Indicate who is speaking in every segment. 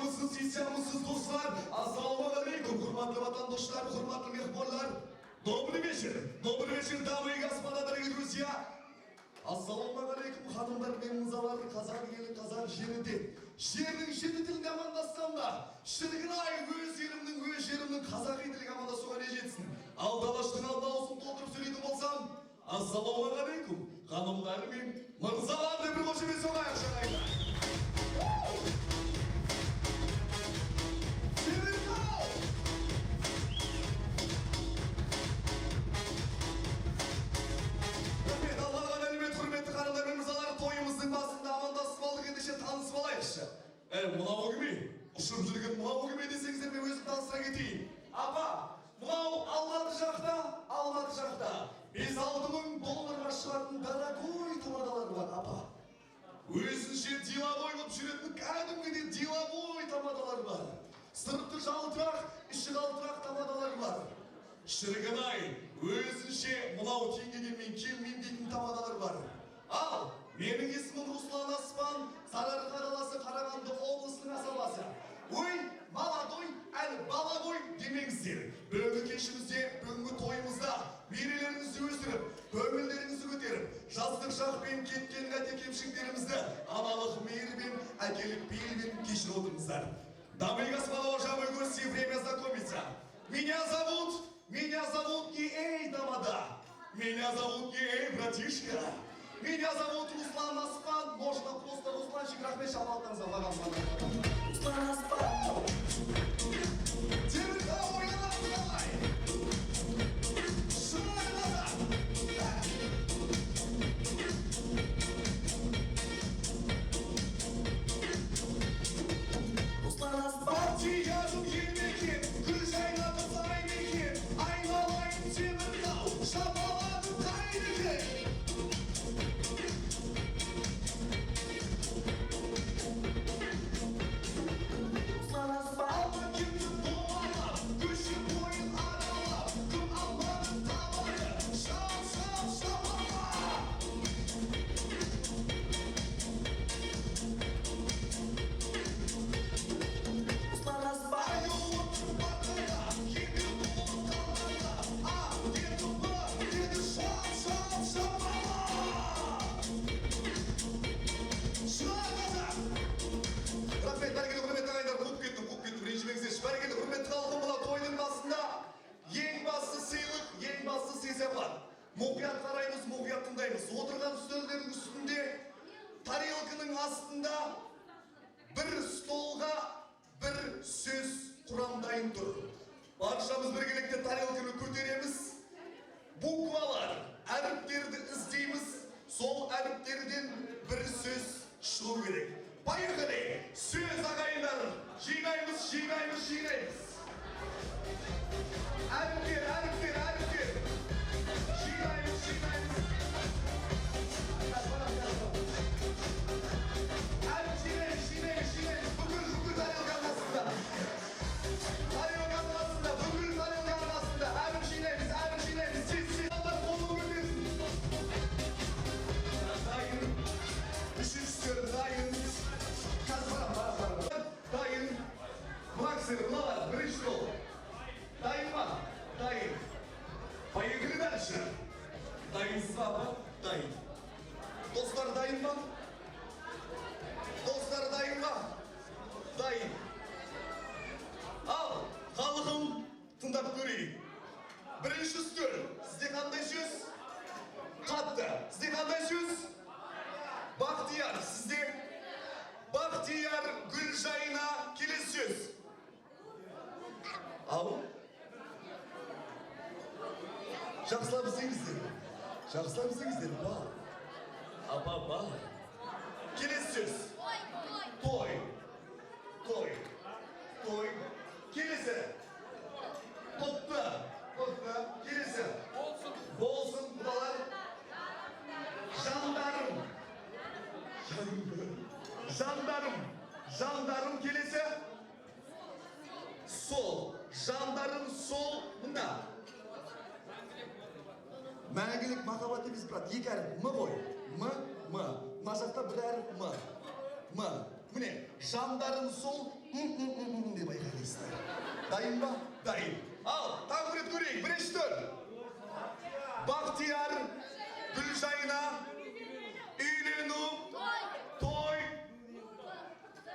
Speaker 1: Аманмысыз, исянмысыз, достар? Ассалаумағалейкум, құрметті ватандаштар, құрметті мехманлар. Добрый вечер, добрый вечер, дамы и господа, дорогие друзья. Ассалаумағалейкум, ханымдар мен мырзалар, қазақ елі, қазақ жерінде. Жердің жеті тілінде амандассам да, шіркін ай, өз елімнің, өз жерімнің қазақи тілге амандасуға не жетсін. Ал далаштың алды аузын толтырып сөйлейтін болсам, ассалаумағалейкум, ханымдар мен мырзалар деп бір қошемет соғайық, ағайындар. Теміртау! Рахмет, Аллаға нәлімет, құрметті ханымдар мен мырзалар, тойымыздың басында амандасып алдық, ендеше танысып алайықшы. Мынау кім ей? Ұшып жүрген мынау кім ей десеңіздер, мен өзім таныстыра кетейін. Апа, мынау Алматы жақта, Алматы жақта 5-6 мың долларға шығатын дорогой тамадалар бар, апа. Өзінше деловой болып жүретін кәдімгідей деловой тамадалар бар. Сырты жалтырақ, іші қалтырақ тамадалар бар. Шіркін ай, өзінше мынау теңгеге мен келмеймін дейтін тамадалар бар. Ал, менің есімім Руслан Аспан, Сарыарқа қаласы, Қарағанды облысының асабасы. Ой, молодой, әлі балабой демеңіздер. Бүгінгі кешімізде, бүгінгі тойымызда мерейлеріңізді өсіріп, көңілдеріңізді көтеріп, жастық шақпен кеткен қате кемшіліктерімізді аналық мейірмен, әкелік пейілмен кешіріп отырыңыздар. Дамы и господа, уважаемые гости, время знакомиться. Меня зовут не эй, тамада. Меня зовут не эй, братишка. Меня зовут Руслан Аспан. Можно просто Русланчик. Рахмет, шапалақтарыңызға маған. Руслан Аспан. Теміртау оянады қалай? Шынай назар.
Speaker 2: Руслан Аспан.
Speaker 1: Бақтиярым елмекен, гүл жайнатып сай мекен, айналайын Теміртау, шапалағым қайрекен.
Speaker 2: Руслан Аспан.
Speaker 1: Алма кетті домалап, көше бойын аралап, кім алманы табады, шап, шап, шапалақ.
Speaker 2: Руслан Аспан.
Speaker 1: Аю отыр бақыра, еңбек болып қалғанда, А деді, Б деді, шап, шап, шапалақ. Шығар қазақ! Рахмет, бәрекелді, құрметті ағайындар, қуып кеттім, қуып кеттім, ренжімеңіздерші. Бәрекелді, құрметті халқым, мына тойдың басында ең басты сыйлық, ең басты сый сияпат. Мұқият қараймыз, мұқият тыңдаймыз. Отырған үстелдердің үстінде, тарелканың астында бір столға бір сөз құрамдайын тұр. Баршамыз біргелікте тарелканы көтереміз, буквалар, әріптерді іздейміз, сол әріптерден бір сөз шығу керек. Поехали! Сөз, ағайындар! Жинаймыз, жинаймыз, жинаймыз. Әріптер, әріптер, әріптер. Жинаймыз, жинаймыз. Әріп жинаймыз, жинаймыз, жинаймыз. Бүкіл, бүкіл тарелканың астында. Тарелканың астында, бүкіл тарелканың астында. Әріп жинаймыз, әріп жинаймыз. Тез, тез. Алдар қолын көтерсін. Дайын. Үшінші үстел дайын. Қазір барам, барам, барам. Дайын. Мына кісілер, мыналар, бірінші стол. Дайын ба? Дайын. Поехали дальше. Дайынсыз ба, апа? Дайын. Достар дайын ба? Достар дайын ба? Дайын. Ал, халқым, тыңдап көрейік. Бірінші үстел. Сізде қандай сөз? Қатты. Сізде қандай сөз? Бақтияр, сізде? Бақтияр, Гүлжайна, келесі сөз. Ал? Жақсылап іздеңіздер. Жақсылап іздеңіздер. Бал. Апа, бал. Келесі сөз. Той. Той. Той. Келесі. Топты. Топты. Келесі.
Speaker 3: Болсын.
Speaker 1: Болсын, құдалар. Жандарым. Жандарым. Жандарым, келесі. Сол. Жандарым сол. Мында. Мәңгілік махаббат емес, брат. Екі әріп. М ғой. М, М. Мына жақта бір әріп М. М. Міне, Жандарың сол деп айқайлайсыздар. Дайын ба? Дайын. Ал, тағы бір рет көрейік. Бірінші тур. Бақтияр, Гүлжайна, үйлену, той.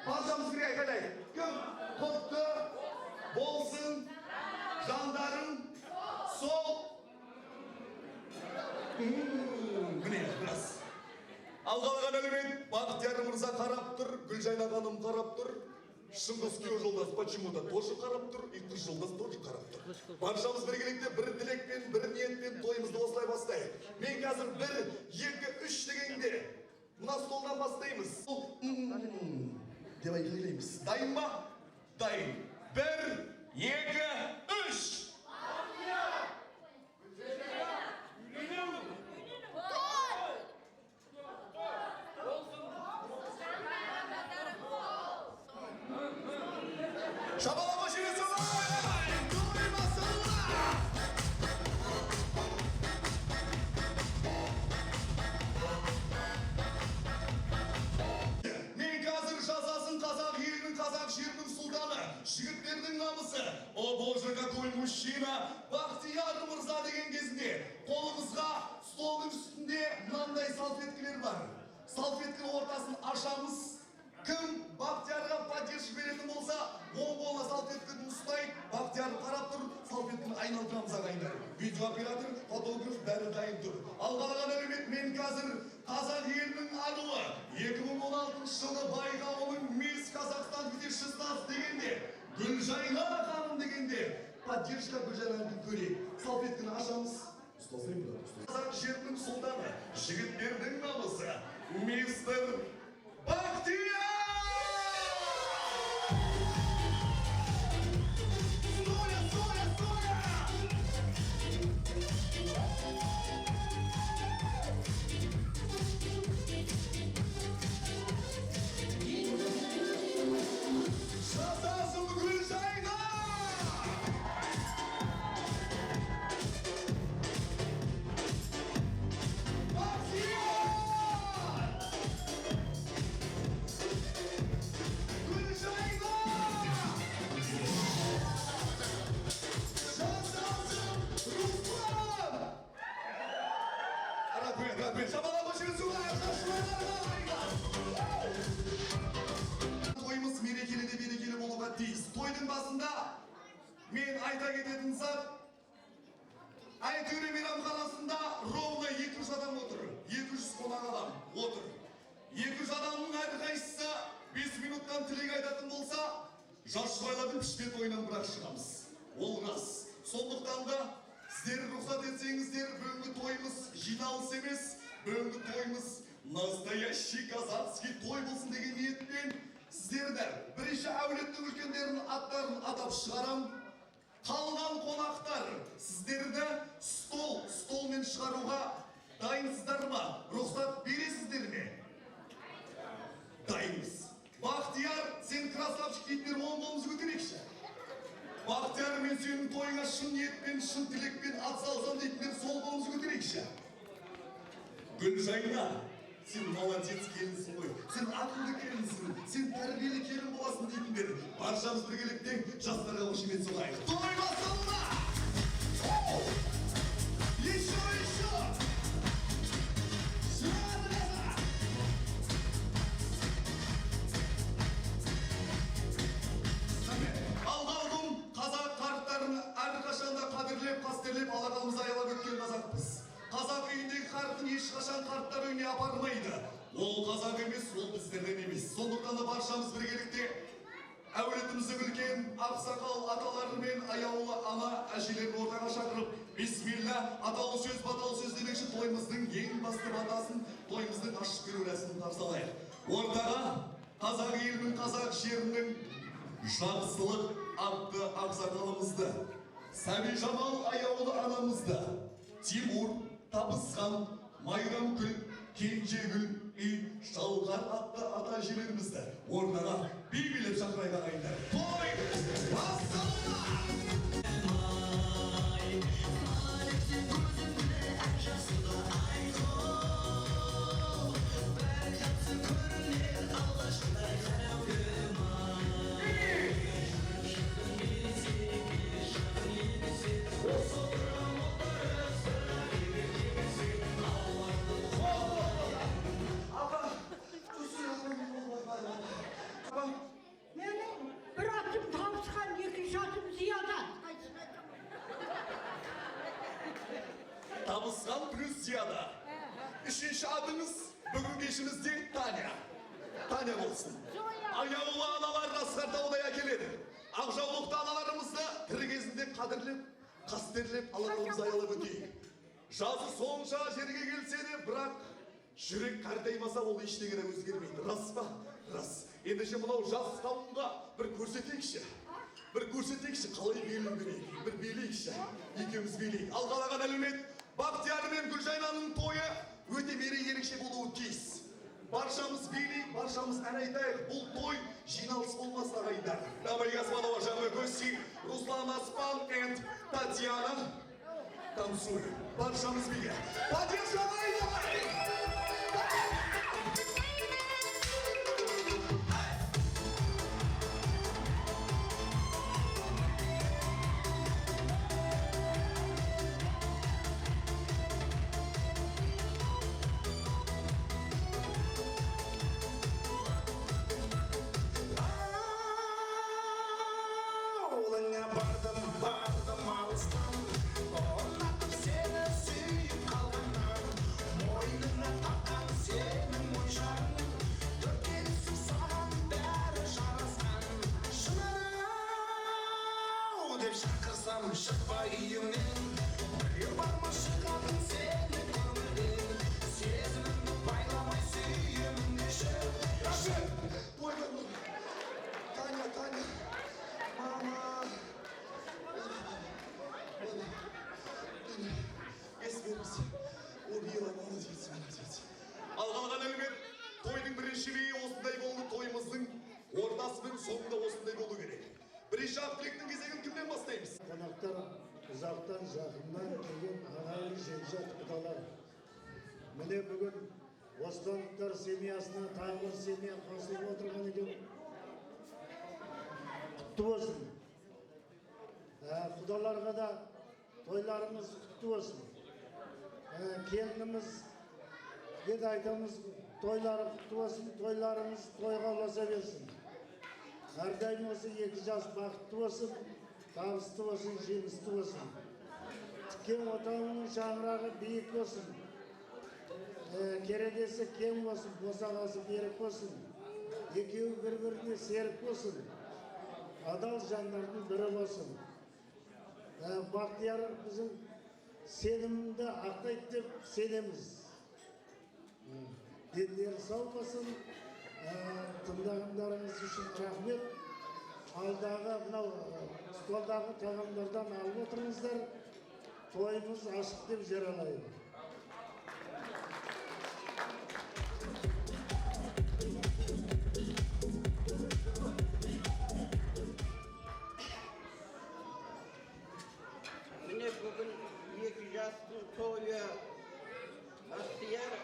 Speaker 1: Баршамыз бірге айқайлайық. Кім құтты болсын, жандарың сол. Міне, біраз. Ал қалған әлеумет, Бақтияр мырза қарап тұр, Гүлжайна ханым қарап тұр, Шыңғыс күйеу жолдас почему-то тоже қарап тұр, и қыз жолдас тоже қарап тұр. Баршамыз біргелікте бір тілекпен, бір ниетпен тойымызды осылай бастайық. Мен қазір бір, екі, үш дегенде мына столдан бастаймыз. Деп айқайлаймыз. Дайын ба? Дайын. Бір, екі, үш. Шабалама жіберсін! Той басталды! Мен қазір жазасын қазақ елінің, қазақ жерінің сұлтаны, жігіттердің намысы. О боже, какой мужчина! Бақтияр мырза деген кезінде қолымызға столдың үстінде мынандай салфеткілер бар. Салфеткінің ортасын ашамыз. Кім Бақтиярға поддержка беретін болса, оң қолына салфетканы ұстайды, Бақтияр қарап тұр, салфетканы айналдырамыз, ағайындар. Видеооператор, фотограф бәрі дайын тұр. Ал қалаған әлеумет, мен қазір қазақ елінің аруы 2016 жылы байқауының Мисс Казахстан 2016 дегенде, Гүлжайна ханым дегенде, поддержка Гүлжайнадан көрейік. Салфетканы ашамыз. Ұстасайын, брат, ұстасайын. Қазақ жерінің сұлтаны, жігіттердің намысы, мистер Бақтияр! Стоя, стоя, стоя! Жасасын Гүлжайна! Бақтияр! Гүлжайна! Жасасын Руслан! Рахмет, рахмет. Шапалақ қошемет. Тойымыз мерекелі де берекелі болуға тиіс. Тойдың басында мен айта кететін зат, Айтөре мейрамханасында ровно 200 адам отыр. 200 қонақ адам отыр. 200 адамның әрқайсысы 5 минуттан тілек айтатын болса, жас жұбайлардың пішпе тойынан бірақ шығамыз. Ол рас. Сондықтан да сіздер рұқсат етсеңіздер, бүгінгі тойымыз жиналыс емес, бүгінгі тойымыз настоящий казахский той болсын деген ниетпен сіздерді бірінші әулеттің үлкендерінің аттарын атап шығарам. Қалған қонақтар, сіздерді стол столмен шығаруға дайынсыздар ма? Рұқсат бересіздер ме? Дайынбыз. Бақтияр, сен красавчик дейтіндер, оң қолымызды көтерейікші. Бақтияр, мен сенің тойыңа шын ниетпен, шын тілекпен атсалысам дейтіндер, сол қолымызды көтерейікші. Гүлжайна, сен молодец келінсің ғой, сен ақылды келінсің, сен тәрбиелі келін боласың дейтіндер, баршамыз біргелікте жастарға қошемет соғайық. Той басталды! Еще, еще! Шығады қазір! Ал халқым, қазақ қарттарын әрқашанда қадірлеп, қастерлеп, алақанымызды аялап өткен қазақпыз. Қазақ үйіндегі қартын ешқашан қарттар үйіне апармайды. Ол қазақ емес, ол біздерден емес. Сондықтан да баршамыз біргелікте әулетіміздің үлкен ақсақал аталары мен аяулы ана әжелерін ортаға шақырып, бисмилля, аталы сөз, баталы сөз демекші, тойымыздың ең басты батасын, тойымыздың ашып беру рәсімін қарсы алайық. Ортаға қазақ елінің, қазақ жерінің Жақсылық атты ақсақалымызды, Сәбижамал аяулы анамызды, Тимур, Табысқан, Майрамкүл, Кенжегүл и Шалқар атты ата әжелерімізді ортаға би билеп шақырайық, ағайындар. Той басталды!
Speaker 2: Бәрі жақсы көрінер алғашқыдай қараулым.
Speaker 1: бізде Таня. Таня болсын. Аяулы аналар асқар таудай әкеледі. Ақ жаулықты аналарымызды тірі кезінде қадірлеп, қастерлеп, аллағымыз аялап өтейік. Жасы сонша жерге келсе де, бірақ жүрек қартаймаса, ол ештеңе де өзгермейді. Рас па? Рас. Ендеше мынау жас қауымға бір көрсетейікші. Бір көрсетейікші, қалай билеу керек екенін. Бір билейікші. Екеуміз билейік. Ал қалаған әлеумет, Бақтияр мен Гүлжайнаның тойы өте мерей, ерекше болуы тиіс. Баршамыз билейік, баршамыз ән айтайық. Бұл той жиналыс болмасын, ағайындар. Дамы и господа, уважаемые гости, Руслан Аспан and Татьяна танцуют. Баршамыз биге. Поддержка, ағайындар!
Speaker 2: Ауылыңа бардым, бардым алыстан, ұнаттым сені сүйіп қалғаннан. Мойныңа таққан сенің моншағың, төрт келісіп саған бәрі жарасқан. Шынар-ау деп шақырсам, шықпа үйіңнен. Біреу бар ма шығатын сені көңілден? Сезімімді байламай сүйемін деші.
Speaker 1: Рахмет! Тойдан Таня, Таня, мама. Ес беріңіз. Убила, молодец, молодец. Ал қалған әлеумет, тойдың бірінші биі осындай болды, тойымыздың ортасы мен соңында осындай болу керек. Бірінші ақ тілектің кезегін кімнен бастаймыз?
Speaker 3: Қонақтар, ұзақтан жақыннан келген ағайын, жекжат, құдалар, міне, бүгін Оспановтар семьясына тағы бір семья қосылып отырған екен. Құтты болсын. Құдаларға да тойларыңыз құтты болсын. Келінімізге де айтамыз, тойлары құтты болсын, тойларыңыз тойға ұласа берсін. Әрдайым осы екі жас бақытты болсын, табысты болсын, жемісті болсын. Тіккен отауының шаңырағы биік болсын. Керегесі кең болсын, босағасы берік болсын. Екеуі бір-біріне серік болсын. Адал жандардың бірі болсын. Бақтияр біздің сенімді ақтайды деп сенеміз. Дендері сау болсын. Тыңдағандарыңыз үшін рахмет. Алдағы мынау столдағы тағамдардан алып отырыңыздар. Тойымыз ашық деп жариялаймын.
Speaker 4: Міне, бүгін екі жастың тойы. Бақтияр,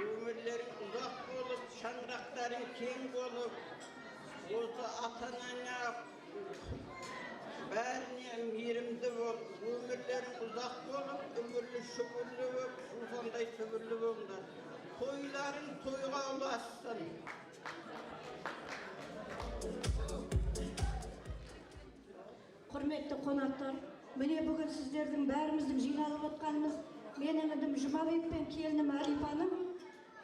Speaker 4: өмірлерің ұзақ болып, шаңырақтарың кең болып, осы ата анаңа бәріне мейірімді бол, өмірлерің ұзақ болып, үмірлі шүбірлі болып, жусандай сүбірлі болыңдар. Тойларың тойға ұлассын.
Speaker 5: Құрметті қонақтар, міне, бүгін сіздердің бәріміздің жиналып отқанымыз менің інім Жұмабек пен келінім Әлипаның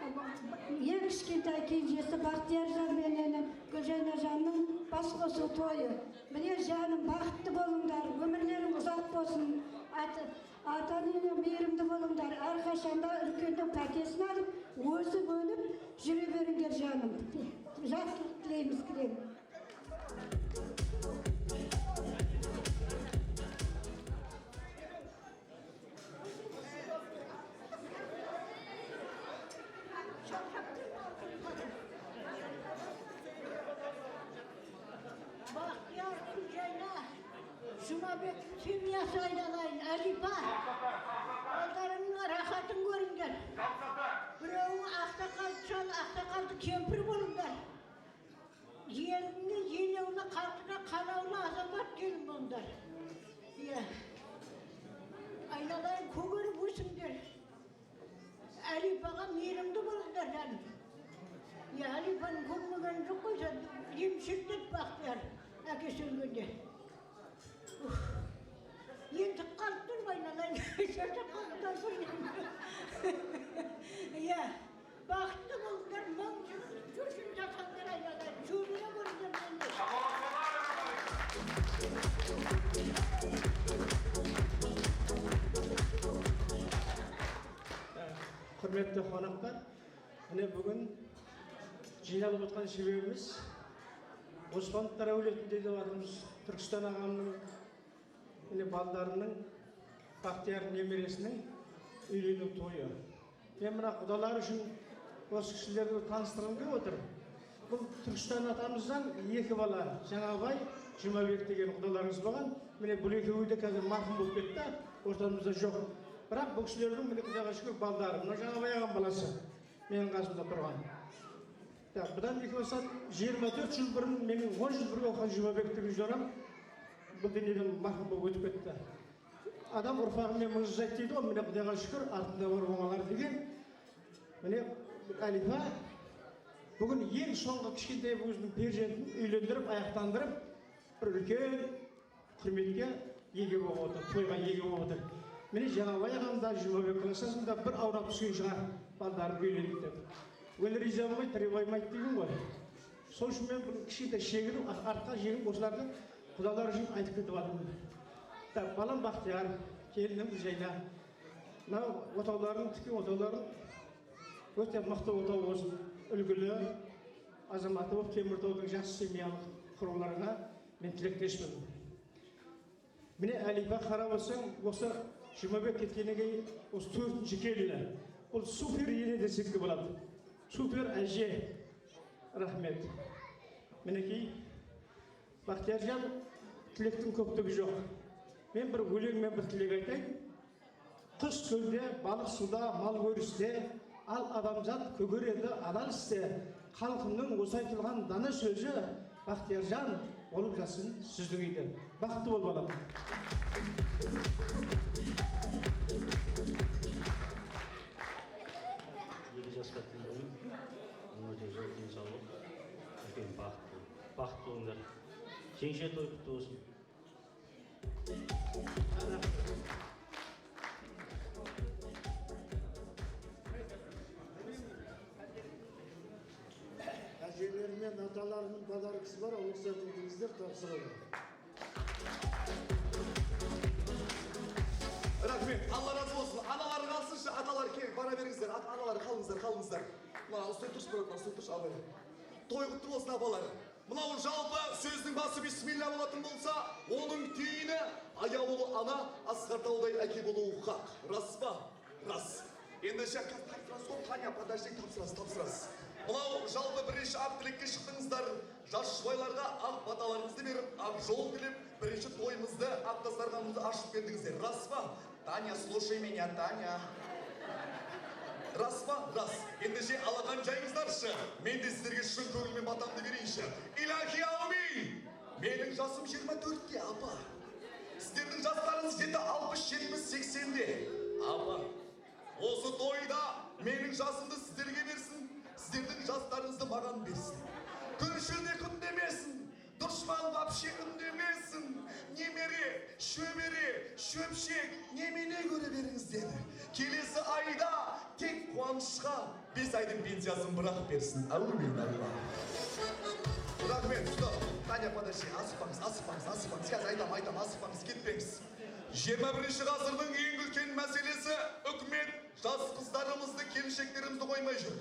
Speaker 5: ең кішкентай кенжесі Бақтияржан менен Гүлжайнажанның бас қосу тойы. Міне, жаным, бақытты болыңдар, өмірлерің ұзақ болсын, ата енең мейірімді болыңдар, әрқашанда үлкеннің пәтесін алып, өсіп өніп жүре беріңдер, жаным. Жақсылық тілейміз, тілеймін.
Speaker 6: Бақтияр, Гүлжайна, Жұмабек семьясы, айналайын Әлипа, балдарыңның рахатын көріңдер. Біреуің ақсақал шал, ақсақалды кемпір болыңдар. Еліне елеулі, халқына қалаулы азамат келін болыңдар. Иә, айналайын, көгеріп өсіңдер. Әлипаға мейірімді болыңдар, жаным. Иә, Әлипаның көрмегені жоқ қой, емшектеп Бақтияр әкесі өлгенде. Уф. Ентік қалып тұрмын, айналайын, шаршап қалдым. Иә. Бақытты болыңдар, мың жыл, 100 жыл жасаңдар айналайын. Шөбере көріңдер менен.
Speaker 7: Құрметті қонақтар, міне, бүгін жиналып отқан себебіміз Оспановтар әулетінде деп жатырмыз. Түркістан ағамның, міне, балдарының, Бақтияр немересінің үйлену тойы. Мен мына құдалар үшін осы кісілерді таныстырғым келіп отыр. Бұл Түркістан атамыздан екі бала, Жаңабай, Жұмабек деген құдаларыңыз болған. Міне, бұл екеуі де қазір марқұм болып кетті, ортамызда жоқ. Бірақ бұл кісілердің, міне, құдайға шүкір, балдары, мына Жаңабай ағам баласы, менің қасымда тұрған. Так, бұдан екі болса 24 жыл бұрын менің 10 жыл бірге оқыған Жұмабек деген жорам бұл дүниеден марқұм болып өтіп кетті. Адам ұрпағымен мырза дейді ғой. Міне, құдайға шүкір, артында бар оңалар деген. Міне, Әлипа бүгін ең соңғы кішкентай өзінің перзентін үйлендіріп, аяқтандырып, бір үлкен құрметке еге болып отыр, тойға еге болып отыр. Міне, Жаңабай ағам да, Жұмабек кластасым да бір аунап түскен шығар, балдарым үйленді деп. Өлі риза болмай, тірі байымайды деген ғой. Сол үшін мен бұл кішкентай шегініп, артқа шегініп, осыларды құдалар үшін айтып кетіп жатырмын. Так, балам Бақтияр, келінім Гүлжайна, мынау отауларың, тіккен отауларың өте мықты отау болсын, үлгілі азаматы болып Теміртаудың жақсы семьялық құруларына мен тілектеспін. Міне, Әлипа, қарап отырсаң, осы Жұмабек кеткеннен кейін осы төртінші келіні. Бұл супер ене десек те болады, супер әже. Рахмет. Мінекей, Бақтияржан, тілектің көптігі жоқ. Мен бір өлеңмен бір тілек айтайын: құс көлде, балық суда, мал өрісте, ал адамзат көгереді адал істе. Халқымның осы айтылған дана сөзі, Бақтияржан, болып жатсын сіздің үйде. Бақытты бол, балам.
Speaker 8: Екі жасқа тілеймін өмірде зор денсаулық, үлкен бақыт. Бақытты болыңдар, жеңше той құтты болсын.
Speaker 3: Әжелері мен аталарының подаркасы бар, рұқсат етіңіздер, тапсырады.
Speaker 1: Рахмет, Алла разы болсын. Аналар қалсыншы, аталар кел, бара беріңіздер. Аналар, қалыңыздар, қалыңыздар. Мына ұстай тұршы, брат, ұстай тұршы, абай. Той құтты болсын, апалар. Мынау жалпы сөздің басы бисмилля болатын болса, оның түйіні аяулы ана, асқар таудай әке болуы хақ. Рас па? Рас. Ендеше қазір тапсырасыз ғой, Таня, подожди, тапсырасыз, тапсырасыз. Мынау жалпы бірінші ақ тілекке шықтыңыздар, жас жұбайларға ақ баталарыңызды беріп, ақ жол тілеп, бірінші тойымызды, ақ дастарханымызды ашып бердіңіздер. Рас па? Таня, слушай меня, Таня. Рас па? Рас. Ендеше алақан жайыңыздаршы. Мен де сіздерге шын көңілмен батамды берейінші. Илахи аумин. Менің жасым 24-те, апа. Сіздердің жастарыңыз жеті, 60, 70, 80-де. Апа, осы тойда менің жасымды сіздерге берсін, сіздердің жастарыңызды маған берсін. Күншіл де күн демесін, дұшман вообще үндемесін. Немере, шөбере, шөпшек, немене көре беріңіздер. Келесі айда тек қуанышқа 5 айдың пенсиясын бірақ берсін. Әумин, Алла. Рахмет, стоп. Таня, подожди, асықпаңыз, асықпаңыз, асықпаңыз. Қазір айтам, айтам, асықпаңыз, кетпеңіз. 21-ғасырдың ең үлкен мәселесі: үкімет жас қыздарымызды, келіншектерімізді қоймай жүр.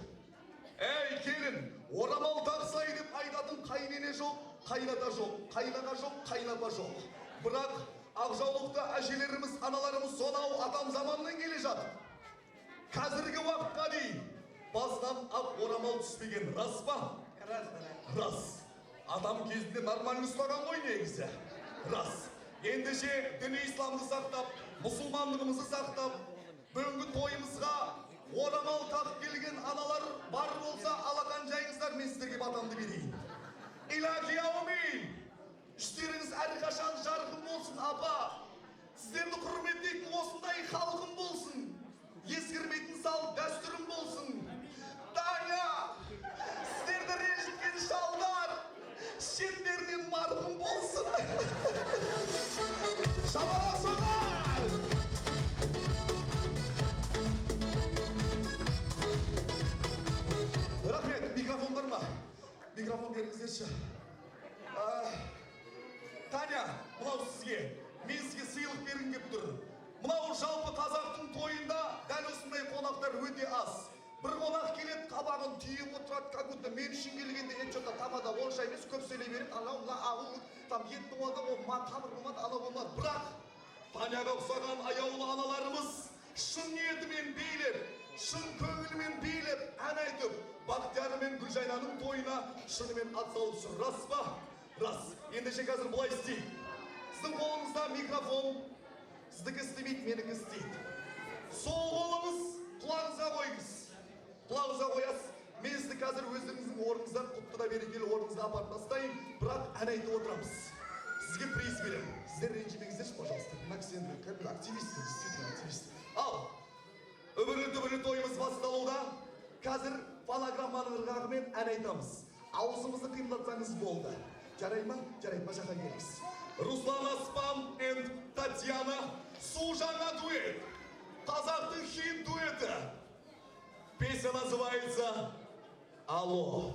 Speaker 1: Әй, келін, орамал тақсай деп айтатын қайнене жоқ, қайната жоқ, қайнаға жоқ, қайнапа жоқ. Бірақ ақ жаулықты әжелеріміз, аналарымыз сонау атам заманнан келе жатыр. Қазіргі уақытқа дейін басынан ақ орамал түспеген, рас па?
Speaker 4: Рас.
Speaker 1: Рас. Адам кезінде нормально ұстаған ғой негізі. Рас. Ендеше діни исламды сақтап, мұсылмандығымызды сақтап, бүгінгі тойымызға орамал тағып келген аналар бар болса, алақан жайыңыздар, мен сіздерге батамды берейін. Илахи аумин. Іштеріңіз әрқашан жарқын болсын, апа. Сіздерді құрметтейтін осындай халқым болсын. Ескірмейтін салт дәстүрім болсын. Таня, сіздерді ренжіткен шалдар шеттерінен марқұм болсын. Шапалақ соғайық! қонақтар өте аз. Бір қонақ келеді, қабағын түйіп отырады, как будто мен үшін келгенде. Енді че-то тамада онша емес, көп сөйлей береді, анау мына ау, там ет болмады, ол ма қамыр болмады, анау болмады. Бірақ Таняға ұқсаған аяулы аналарымыз шын ниетімен билеп, шын көңілімен билеп, ән айтып, Бақтияр мен Гүлжайнаның тойына шынымен атсалып жүр. Рас па? Рас. Ендеше, қазір былай істейік. Сіздің қолыңызда микрофон, сіздікі істемейді, менікі істейді. Сол қолыңыз құлағыңызға қойыңыз, құлағыңызға қоясыз. Мен сізді қазір өздеріңіздің орныңыздан, құтты да берекелі орныңызға апарып тастайын, бірақ ән айтып отырамыз. Сізге приз беремін, сіздер ренжімеңіздерші, пожалуйста. Мына кісі енді кәдімгі активист, действительно активист. Ал үбірлі дүбірлі тойымыз басталуда. Қазір фонограмманың ырғағымен ән айтамыз, аузымызды қимылдатсаңыз болды. Жарай ма? Жарайды. Мына жаққа келіңіз. Руслан Аспан and Татьяна, су жаңа дуэт, қазақтың хит дуэті. Песня называется «Алло».